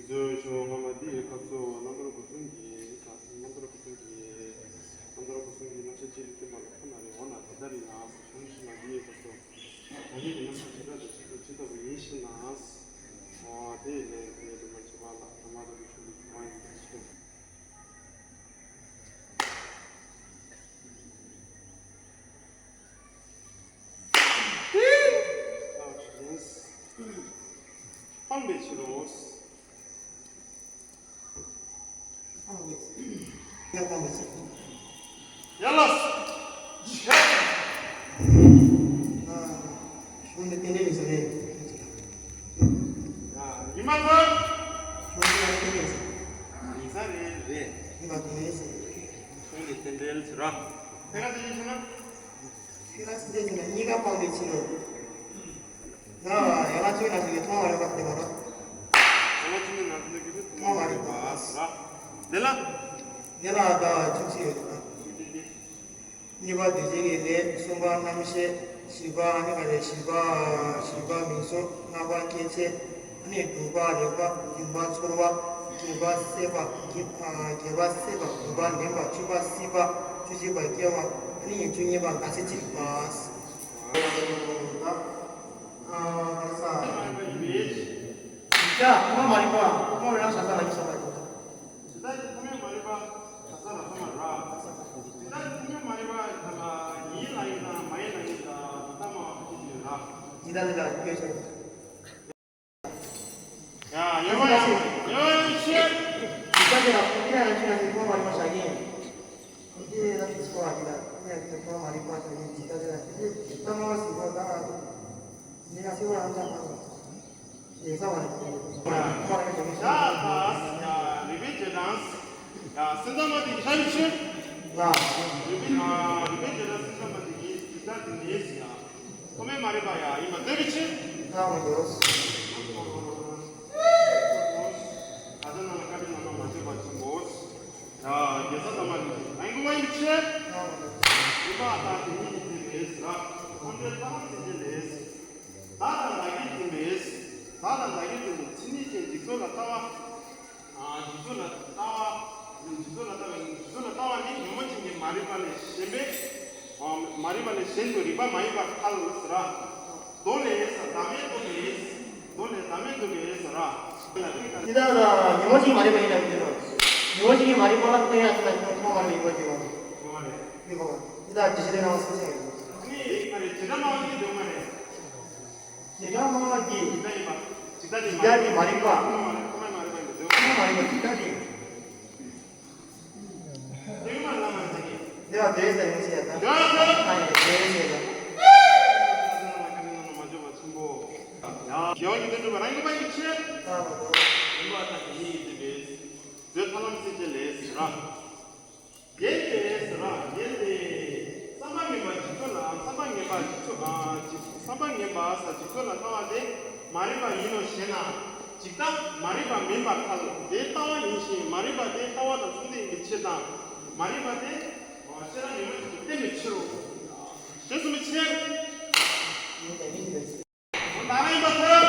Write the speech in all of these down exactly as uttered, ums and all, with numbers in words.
དུས་ཚོད་ཤོག་སྔ་མ་འདི་ཡི་སྐབས་སུ་རྣམ་པར་དགུ་གསུམ་གྱི་རྣམ་པར་དགུ་གསུམ་གྱི་རྣམ་པར་དགུ་གསུམ་གྱི་རྣམ་ཤེས་གཅིག་ལ་བརྟེན་པ་ལ་ཁོ་ན་རེ་འོ་ན་དེ་ལྟར་ཡིན་ན་ཤོག་ཤི་ན་འདི་ཡི་སྐབས་སུ། ད་ནི་འདི་རྣམ་པར་བྱེ་བྲག་ཏུ་ཇི་ལྟ་ཇི་ལྟ་བུ་ཡིན་ཞེ་ན། དེ་ཡི་ལན་དེ་ནི་སྒྲོན་མ་བྱེད་པ་ལ་ཐ་མ་དང་དུ་ཆུ་ལུག་གི་མ་ཡིན་པའི་ཕྱིར། སྤངས་པའི་ཕྱིར་རོ། ཡ་ལགས། ཆ། ཨ། གཞུང་འདི་རྟེན་འབྲེལ་ཡིན་ས་རེད། ཡ། ཡིན་མ་ཐག་གཞུང་འདི་རྟེན་འབྲེལ་ཡིན་ས། ཡིན་ས་རེད་རེད། ཡིན་པ་དེ་རེད་ཟེར། གཞུང་འདི་རྟེན་འབྲེལ་ཟེར་ར། དེ་ག་ཚོད་ཡིན་ཟེར་ན། ཕྱི་ལ་སྲིད་ཟེར་ན་གཉིས་ཀ་སྤངས་པའི་ཕྱིར་རོ། ན། ཡ་ལ་ཚོད་ན་ཟེར་གྱི་མཐོང་བ་རེད་པ་དེ་མ་རོ། ཡ་ལ་ཚོད་ན་ཟེར་གྱི་མཐོང་བ་རེད་པ། དེ་ལ། དེ་ལ་ད་བཅུ་གཅིག་ཡོད་རེད་ད། གཉིས་པ་འདུས་བྱས་ཀྱི་ལས། གསུམ་པ་རྣམ་ཤེས། བཞི་པ་ཨ་ནི་ག་རེ། བཞི་པ། བཞི་པ་མིང་གཟུགས། ལྔ་པ་སྐྱེ་མཆེད། ཨ་ནི་དྲུག་པ་རེག་པ། བདུན་པ་ཚོར་བ། བརྒྱད་པ་སྲེད་པ། བརྒྱད་ཨ། བརྒྱད་པ་སྲེད་པ། དགུ་པ་ལེན་པ། བཅུ་པ་སྲིད་པ། བཅུ་གཅིག་པ་སྐྱེ་བ། ཨ་ནི་བཅུ་གཉིས་པ་འགའ་ཚེ་གཅིག་པ། ཨ། ག་རེ་ཟ། ཡིག་ཆ་ཐོག་མ་མ་རིག་པ། ཐོག་མ་རང་ཤ་ཚ་ལ་ཡིག་ཚ་བ་ཡིན། ཇི་ལྟར་ཐོག་མའི་མ་རིག་པ་གྲྭ་ས་ལ་ཐོག་མ་ར། ཇི་ལྟར་ཐོག་མའི་མ་རིག་པ་ཡིན་ལ་ཡིན་དང་མ་ཡིན་ལ་ཡིན་དང་མི་ལྟ་མ་བ་ཁྱེད་ཀྱི་ར། ཇི་ལྟར་ལ་ལ་ཡོད་ཟེར། ཡ་ཡོད་མ་ཡོད་ཡོད་ཤེས། ཇི་ལྟར་ལ་ཁོ་ཁྱེད་རང་ཁྱེད་རང་གི་ཐོག་མ་རིག་པ་བཞག་གིན། ཁོ་ཁྱེད་རང་གི་ཚོ་བ་ཇི་ལྟར་ཁྱེད་རང་གི་ཐོག་མ་རིག་པ་བཞག་གིན། ཇི་ལྟར་ལ་ཁྱེད་ཀྱི་ལྟ་མ་བ་སྲིད་པ་དང་། ནི་ཡ་སྲིད་པ་རང་ཅག་མ་རེད། ཡིག་ཚང་བ་རེད། ཡ་ད་ཡ་རིག་པའི་རྗེས་འབྲང་། ཡ་སེམས་ཙམ་པ་དེ་ཡིན་ཤ་ཡིན་ཕྱིར། ལ། རིག་པའི་ཨ་རིག་པའི་རྗེས་འབྲང་སེམས་ཙམ་པ་དེ་ཡིན་ཇི་ལྟར་དེ་ནས་ཡ། ཐོག་མའི་མ་རིག་པ་ཡ་ཡིན་པ་འདོད་པའི་ཕྱིར། ལ་མ་འདོད། ད་ལྟ་ནང་ལ་བཀའ་དྲིན་རྣམ་པར་མ་བྱས་པ་ཆེན་པོ། ཡ་དགེ་རྩ་ཐ་མ་རིག་པའི་ཨ་ཡིན་དགོས་པ་ཡིན་པའི་ཕྱིར། ལ་མ་འདོད། རིག་པ་ཨ་ཏ་དེ་ཉིད་ཀྱི་རྟེན་མེད་ཟེར། ཐོག་མཐའི་ཐ་མ་དེ་ཉིད་ལས། བདག་དང་བདག་གི་རྟེན་མེད། བདག་དང་བདག་གི་རྟེན་མེད་མཚན་ཉིད་ཅན་འཇིག་ཚོགས་ལ་ལྟ་བ། ཨ་འཇིག་ཚོགས་ལ་ལྟ་བ། འཇིག་ཚོགས་ལ་ལྟ་བ། འཇིག་ཚོགས་ལ་ལྟ་བ་ནི་ཉོན་མོངས་ཅན་གྱི་མ་རིག་པ་ལས་གཞན་པའི། ཨ་མ་རིག་པ་ལས་གཞན་དུ་རིག་པ་མ་ཡིན་པར་ཐལ་ཟེར། མདོ་ལས་ཟེར། བདག་མེད་མདོ་ལས། མདོ་ལས་བདག་མེད་མདོ་ལས་ཟེར། ཇི་ལྟར་ཉོན་མོངས་ཅན་གྱི་མ་རིག་པ་ཡིན་ན་མི་འདོད་ལ། ཉོན་མོངས་ཅན་གྱི་མ་རིག་པ་ལ་བརྟེན་ཡང་ཅི་ལ་ཐོག་མ་རིག་པ་ཡིན་པ་ཇི་ལྟར་ཐོག་མ་རིག་པ་ཡིན་པ་ཇི་ལྟར། ད་དེ་ཤེས་རང་སོ་སོ་ཡིན། ཨ་ནི་ཡིག་མ་རེད། ཇི་ལྟར་སྨྲ་བ་ཉིད་དུ་མ་རེད། ཇི་ལྟར་སྨྲ་བ་ཉིད། ཇི་ལྟར་ཡིན་པ། ཇི་ལྟར་དེ་ཇི་ལྟར་དེ་མ་རིག་པ། ཁོ་ན་མ་རིག་པ་ཡིན་པ་དེ། ཁོ་ན་མ་རིག་པ་ཇི་ལྟར་དེ། དེ་མ་ལ་མ་ཟེར་གི། དེ་ལ་དེ་ཟེར་ཡོང་ཟེར་ཡ་ད། ཡ་ད། ཨ་ཡ་དེ་ཟེར་ཡ་ད། མ་འཇོག་པ་ཆེན་པོ། ཡ། རྒྱལ་བ་ཉིད་དུ་འགྲུབ་པ་རང་གི་པ་ཡིན་ཕྱིར། ལྟ་བ་དང་། ཡིན་པ་དང་དེ་ཉིད་ཡིན་ཏེ། བཟོད་ཐར་ལམ་སྲིད་ཀྱི་ལས་ཟེར་ར། ཡེ་ཏེ་ཟེར་ར་ཡེ་ཏེ། བསམ་པ་ངན་པ་ཇི་ཚོད་ལ། བསམ་པ་ངན་པ་ཇི་ཚོད་ཨ་ཇི། བསམ་པ་ངན་པ་ས་ཇི་ཚོད་ལ་ལྟ་བ་དེ་མ་རིག་པ་ཡིན་ནོ་ཞེ་ན། ཇི་ལྟ་མ་རིག་པ་མིན་པར་ཐལ། དེ་ལྟ་བ་ཡིན་ཞིང་མ་རིག་པ་དེ་ལྟ་བ་དང་མཚུངས་ལྡན་ཡིན་པའི་ཕྱིར་དང་། མ་རིག་པ་དེ་ཤེས་རབ་ཉོན་མོངས་ཀྱི་བསྟན་པའི་ཕྱིར་རོ། ཞེས་གསུངས་པའི་ཕྱིར། ད་རང་ཡིན་པར་ཐལ།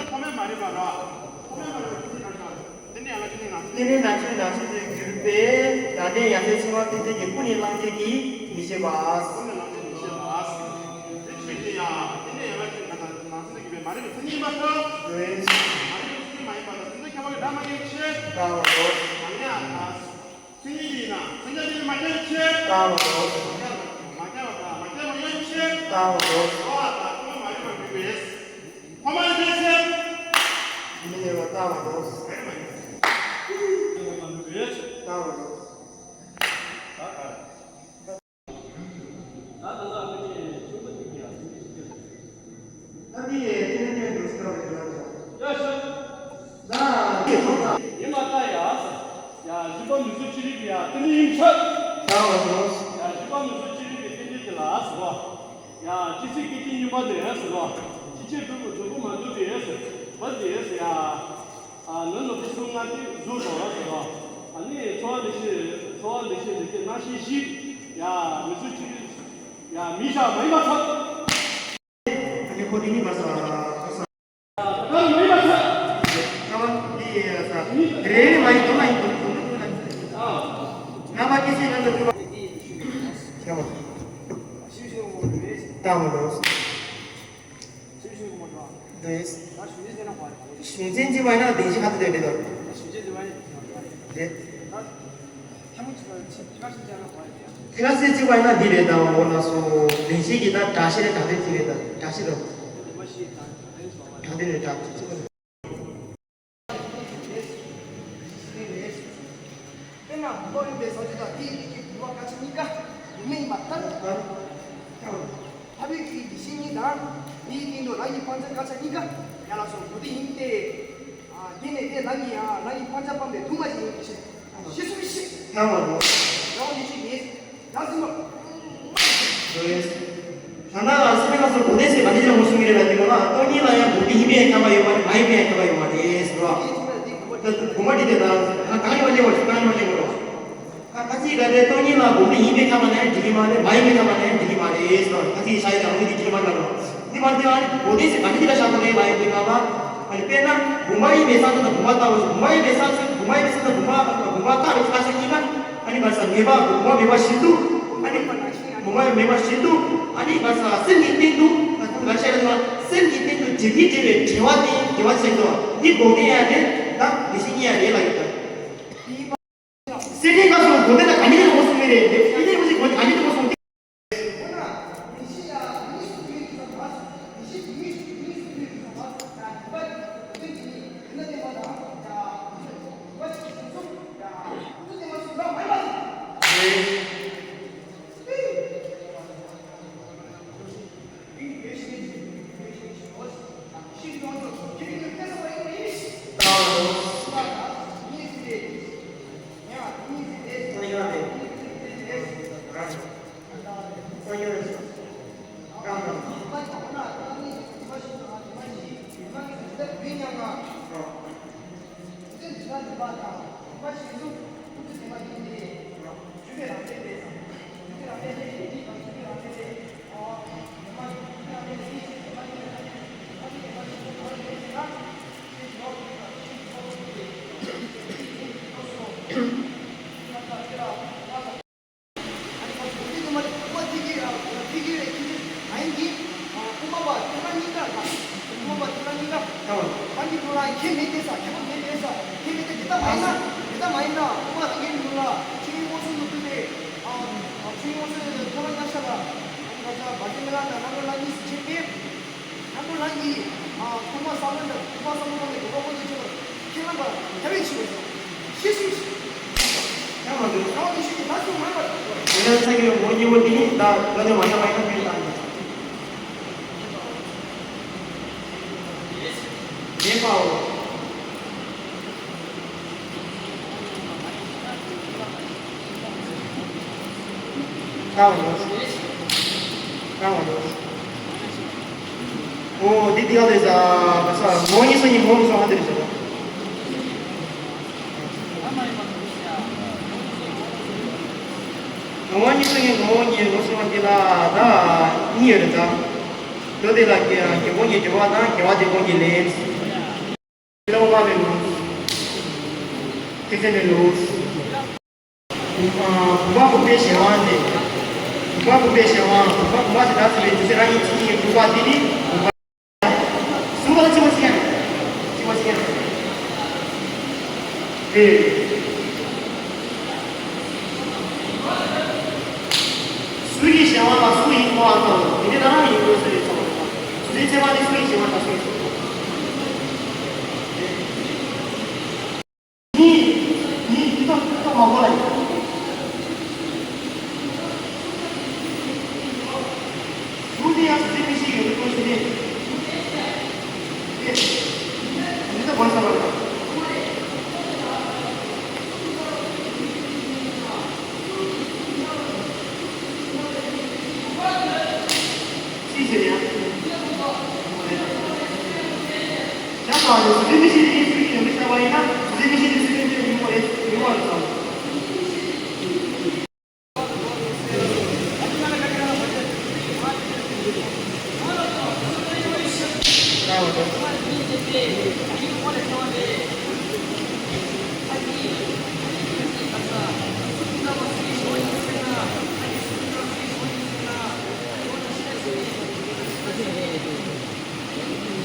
ཐ་མལ་མ་རིག་པ་ར། ཐ་མལ་མ་རིག་པ་ཏིང་ངེ་འཛིན་རྣམ་གཞག་ཏིང་ངེ་འཛིན་རྣམ་གཞག་ཏིང་ངེ་འཛིན་རྣམ་གཞག་ཏུ་གྱུར་པས། ད་ལྟའི་ཡང་སེ་འཆིང་བ་ཕན་ཚུན་གྱི་ཀུན་ནས་བསླང་བྱ་གི་མི་ཤེས་པ། ཀུན་ནས་བསླང་བྱ་མི་ཤེས་པ། དེ་ཆོས་ཅན་ཡང་ཏིང་ངེ་འཛིན་ཡང་ལ་ཅན་གང་དང་ནང་ཚན་གྱི་བས་མ་རིག་པའི་མཚན་ཉིད་ཡིན་པར་ཐལ། མ་རིག་པའི་མཚན་ཉིད་མ་ཡིན་པ་དང་མཚན་ཉིད་ཁྱད་པར་གྱི་སྒྲ་མ་ངེས་པའི་ཕྱིར། ལྟ་བ་དང་། མ་ངེས་པ་དང་། མཚན་ཉིད་ཡིན་ན་མཚན་ཉིད་དེ་མ་ཁྱབ་པའི་ཕྱིར། ལྟ་བ་དང་། མ་ཁྱབ་པ་དང་མ་ཁྱབ་པ་ཡོད་པའི་ཕྱིར། ལྟ་བ་དང་། འགྲོ་བ་དང་ཐ་མལ་མ་རིག་པ་འགྲུབ་པས། ཐ་མལ་དེ་ཕྱིར། མི་གནས་པ་ལྟ་བ་དང་། མ་རིག་པ་ཡིན། ལྟ་བ་དང་། ད་ལྟ་ལ་ནི་ཆུང་དུ་འགྲིག་ཡ། ད་འདི་ཡི་ཏིང་ངེ་འཛིན་འདུག་སེ་བྱས་ན། ཡ་ཤ། ད་འདི་ཐོག་ད། ཡིན་ལ་ལྟ་ཡ། ཡ་བཞི་པ་མི་བཟོད་ཅི་རིགས་ཡ་ཏིང་ངེ་འཛིན་ཡིན་ཆ། ད་བ་དང་། ཡ་བཞི་པ་མི་བཟོད་ཅི་རིགས་ཀྱི་ཏིང་ངེ་འཛིན་དེ་ལ་ཟེར་བ། ཡ་ཅི་སྲིད་སྐད་ཅིག་གཉིས་པ་དེ་ཟེར་བ། ཅི་ཕྱིར་འགྲུབ་འགྲུབ་པོ་མ་འགྲུབ་པའི་ཟེར་བ་དེ་ཟེར་ཡ། ཨ་ནི་ནོར་བུ་གསུམ་ལྔ་སྟེ་གཟུགས་དང་ཟེར་བ། ཨ་ནི་ཚོར་བ་ལེགས་ཤིང་ཚོར་བ་ལེགས་ཤིང་ལེགས་ཤིང་རྣམ་ཤེས་བཞི། ཡ་མི་བཟོད་ཅི་རིགས། ཡ་མི་བྱ་མ་ཡིན་པ་ཚོར། ཨ་ནི་ཁོ་དེ་ཉིད་མ་ས་ས། ཡ་མ་ཡིན་པ་ཚོར། ལྔ་པ་འདི་ཡི་ས་རེ་རེ་མ་ཡིན་དོ་མ་ཡིན་དོ། ལྔ་པ་སྐྱེ་མཆེད་རྣམས་དང་བཅུ་པ། ལྔ་པ། ལྟ་བ་དང་། འདུས། གཞུང་ཆེན་གཅིག་པ་ཡིན་ན་བདེན་བཞི་ཁ་ཐུག་དེ་རེད་དོ། རེད། ཐེག་ཆེན་གཅིག་པ་ཡིན་ན་འདི་རེད་དང་འོ་ན་སོ་བདེན་བཞི་གི་ད་སྒྲ་གཞི་རེད། སྒྲ་དོན་གཅིག་རེད་དང་སྒྲ་གཞི་རེད། སྒྲ་དོན་རེད་སྒྲ་གཅིག་པ་རེད། དཔེར་ན་བུམ་པ་ཡིན་པའི་ས་ཆ་དང་དེའི་སྟེང་གི་བུམ་པ་སྐར་ཆ་གཉིས་ཀ་བུམ་པ་ཡིན་པར་ཐལ། ལྟ་བུའི་སྐད་ཡིག་ཡེ་ཤེས་གཉིས་དང་། དེའི་སྟེང་དུ་རང་གི་སྤང་བྱ་སྐར་ཆ་གཉིས་ཀ་ཡར་ལ་སོགས་མུ་སྟེགས་ཡིན་ཏེ། ཨ་དེ་ནས་དེ་རང་གི་ཡང་རང་གི་སྤང་བྱ་སྤངས་པའི་དུ་མ་ཞིག་ཡིན་པའི་ཕྱིར། ཞེས་གསུངས་པའི་ཕྱིར། ལྟ་བ་དང་། རང་དབང་ཡེ་ཤེས་ཀྱིས། ད་གསུངས་པ། ལྟ་ན་སེམས་ལ་སོགས་བུམ་པའི་ཚེ་མ་ནི་ཅང་མོ་གསུང་གི་རེད་ལ། དེ་ལ་སྟོང་ཉིད་ལ་ཡང་བུམ་པ་ཡིན་པའི་ཁྱབ་པ་ཡོད་མ་རེད། མ་ཡིན་པའི་ཁྱབ་པ་ཡོད་མ་རེད་ཟེར་བ། ད་བུམ་པ་འདི་དེ་ད་གང་ཡོད་ལེ་བ་ཞིག་གང་ཡོད་ལེ་བ། ཁ་ཁ་ཅིག་ག་རེ་སྟོང་ཉིད་ལ་བུམ་པ་ཡིན་པའི་ཁྱབ་པ་ན་འགྲིག་གི་མ་རེད། མ་ཡིན་པའི་ཁྱབ་པ་ན་འགྲིག་གི་མ་རེད་ཟེར་བ། ཁ་ཅིག་ཤ་ཡི་དང་མི་དེ་འགྲིག་གི་མ་རེད་ལ། འདི་མ་རེད་དེ་ཨ་ནི་བུམ་པའི་ཚེ་མ་ནི་ཅི་ལ་བཞག་དགོས་རེད་ལ། ཡོད་དེ་ག་ལ། ཨ་ནི་དཔེར་ན་བུམ་པ་ཡིན་པའི་ས་ཆ་དང་བུམ་པ་ལྟ་བུ་ཞིག་བུམ་པ་ཡིན་པའི་ས་ཆ་བུམ་པ་ཡིན་པའི་ས་ཆ་བུམ་པ་བུམ་པ་ལྟ་བུ་ཆ་ཤས་གཉིས་ཀ་ཨ་ནི་མ་རེད་ས་མེད་པ་བུམ་པ་མེད་པ་བཞིན་དུ། ཨ་ནི་བུམ་པ་མེད་པ་བཞིན་དུ། ཨ་ནི་མ་རེད་ས་སེམས་ཀྱི་སྟེང་དུ་ང་ཚོ་ལ་ཤར་ཡོང་བ། སེམས་ཀྱི་སྟེང་དུ་འབྲེལ་གྱི་འབྲེལ་བའི་འབྲེལ་བ་དེ་འབྲེལ་བ་ཆེན་པོ་འདི་འགོག་བདེན་ཡང་རེད། ད་ཡེ་ཤེས་གཉིས་ཡང་རེད་ལ་ཡོད་ད། སེམས་ཅན་སྐབས་སུ་གོ་བདེ་ན་ག་ནི་ལ་ངོ་སོང་མི་རེད། སེམས་ཅན་ངོ་སོང་ག་ནི་ལ་ངོ་སོང་སྟེ། ཆུ་ཡོང་ཚེ་ཐོག་མ་ལྔ་ཆ་ལ་ང་ཚོ་བ་ཏི་མེ་ལ་དང་ལྷ་མོ་ལྷ་གཉིས་སུ་ཕྱིན་ཏེ། ལྷ་མོ་ལྷ་གཉིས་ཐོག་མ་ས་བོན་དང་ཐོག་མ་ས་བོན་གྱི་གོ་བ་ཀུན་ཏུ་ཁྱེད་ལ་ཁྱེད་རྣམ་པ་ཐ་བའི་ཆུ་བ་ཞིག་ཤེས་ཤིང་ཤེས། ཡང་མ་འདུག་ས་བ་དེ་ཤུལ་གྱི་ད་ཚུགས་མ་པར། ཡང་ཚ་གི་ངོ་གཉིས་པོ་འདི་ནི་ད་བློ་ནས་མ་ཤར་བ་ཡིན་ན་དེ་ལྟ་ཡིན། ཡེ་པའོ། ཀ་བ་ཡོ། ཀ་བ་ཡོ། ཨོ་འདི་འདི་ག་ལས་ཟ་ག་ས་ངོ་གཉིས་སུ་ཉིན་ངོ་མི་སོང་ཧ་དེ་རེད་ཟེར། ངོ་གཉིས་སུ་ཉིན་ངོ་གཉིས་ངོ་སོང་ཧ་འདི་ལ་ད་གཉིས་ཡོད་རེད་ད། དོ་དེ་ལ་རྒྱལ་པོ་ཉིད་རྒྱལ་བ་དང་རྒྱལ་བ་དེ་ཀོ་ཉིད་ལེན། ཁྱེད་རང་བ་མེད་ལོ། ཁྱེད་ཚེ་མེད་ལོ། བུམ་པ་བུམ་པའི་གཞན་དབང་སྟེ། བུམ་པ་བུམ་པའི་གཞན་དབང་། བུམ་པ་བུམ་པ་ཞེས་བྱ་ཟེར་བའི་དུས་ཚོད་རང་ཉིད་གཅིག་ཉིད་བུམ་པ་འདི་ནི་བུམ་པ། གསུམ་པ་ལ་གཅིག་པ་ཞིག་ཡང་། གཅིག་པ་ཞིག་ཡང་། དེ། སུ་ཡི་གཞན་དབང་ལ་སུ་ཡིན་གོ་བ་དང་དེ་ནི་རང་ཡིན་དགོས་ཟེར་བའི་ཚོགས། དུས་ཚོད་ཚད་མ་ནི་སུ་ཡི་གཞན་དབང་དང་སུ་ཡི་གཞན་དབང་། ནི། ནི་འདི་དག་ཏུ་མ་གོ་ལ་ཡིན། གཟུགས་འདི་ཡང་གཟུགས་མི་ཤེས་ཡོད་པའི་སྐོར་ཞུ་ནས། འདི་ལྟ་བར་བྱ་བ་དང་། ཅི་ཟེར་ཡང་། ཡང་དག་ནི་གཟུགས་མི་ཤེས་ཏེ་ཡིན་ཚུལ་གྱི་ཡོན་ཏན་ཤར་བ་ཡིན་ན་གཟུགས་མི་ཤེས་ཏེ་གཟུགས་མི་ཤེས་ཡིན་པ་རེད་ཡིན་པ་རེད་བསམ།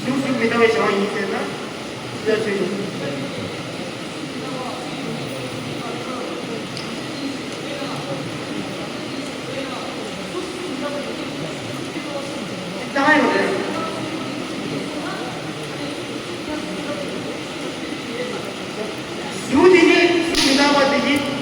གཟུགས་གཟུགས་མི་ལྟ་བའི་བྱ་བ་ཡིན་ཟེར་ན། ཅི་ལྟར་ཆོས་ཡིན། ལྟ་ཡོད་རེད། གཟུགས་དེ་ནི་གཟུགས་མི་ལྟ་བ་དེ་ཡིན།